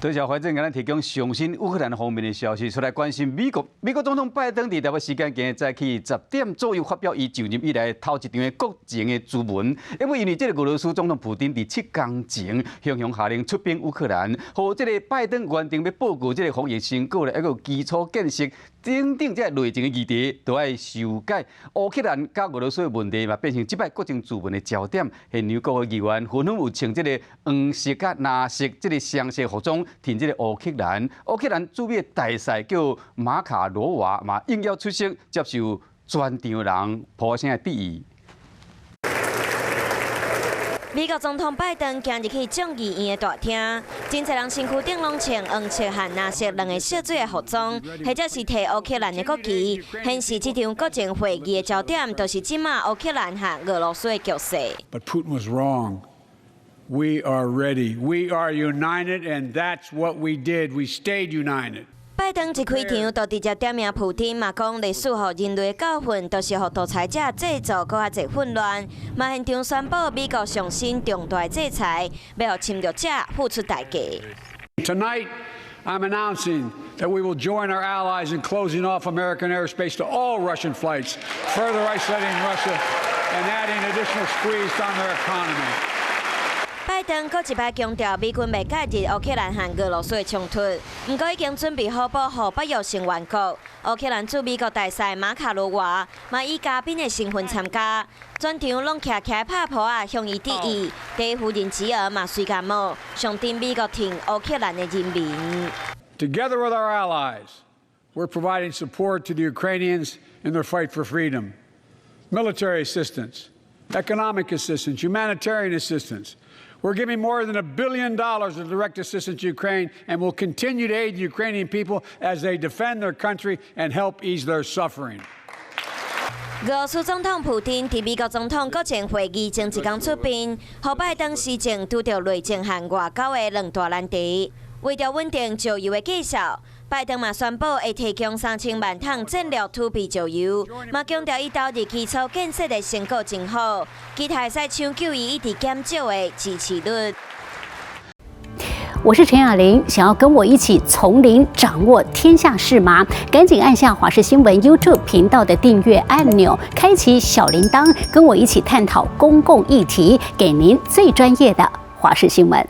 多謝懷正共咱提供上新烏克蘭方面的消息，出來關心美國。美國總統拜登佇台北時間今日早起10點左右發表伊就任以來頭一場的國情的諮文，因為這個俄羅斯總統普丁佇7天前雄雄下令出兵烏克蘭，予這个拜登原定欲報告這个防疫成果咧，抑閣有基礎建設等等這个內政的議題都愛修改。烏克蘭佮俄羅斯的問題嘛，變成這擺國情諮文的焦點。現場國會議員紛紛有穿這个黃色佮藍色這个雙色服裝，挺這个烏克蘭。烏克蘭駐美大使叫馬卡羅娃嘛，應邀出席接受全場人破聲的致意。美國總統拜登今日去眾議院的大廳，真濟人身軀頂攏穿黃色和藍色兩个色水的服裝，或者是提烏克蘭的國旗，顯示這場國情會議的焦點，就是這馬烏克蘭和俄羅斯的局勢。 But Putin was wrong. We are ready. We are united, and that's what we did. We stayed united. 拜登一開場就直接點名普丁，嘛講歷史予人類的教訓，就是予獨裁者製造閣較濟混亂。嘛現場宣布美國上新重大制裁，欲予侵略者付出代價。 Tonight, I'm announcing that we will join our allies in closing off American airspace to all Russian flights, further isolating Russia and adding additional squeeze on their economy. 拜登閣一擺強調，美軍袂介入烏克蘭和俄羅斯的衝突，毋過已經準備好保護北約成員國。烏克蘭駐美國大使馬卡羅娃嘛以嘉賓的身份參加，全場攏徛起來拍噗仔向伊致意。第一夫人吉爾嘛隨共帽，象徵美國挺烏克蘭的人民。 Together with our allies, we're providing support to the Ukrainians in their fight for freedom, military assistance, economic assistance, humanitarian assistance. We're giving more than $1 billion of direct assistance to Ukraine and will continue to aid the Ukrainian people as they defend their country and help ease their suffering. 俄羅斯總統普丁佇美國總統國情會議前一工出兵，予拜登施政拄著內政和外交的兩大難題。為著穩定石油的價數，拜登嘛宣布會提供3000萬桶戰略儲備石油，嘛強調伊投入基礎建設的成果真好，期待會使搶救伊一直減少的支持率。我是陳雅玲，想要跟我一起從零掌握天下事嗎？趕緊按下華視新聞 YouTube 頻道的訂閱按鈕，開啟小鈴鐺，跟我一起探討公共議題，給您最專業的華視新聞。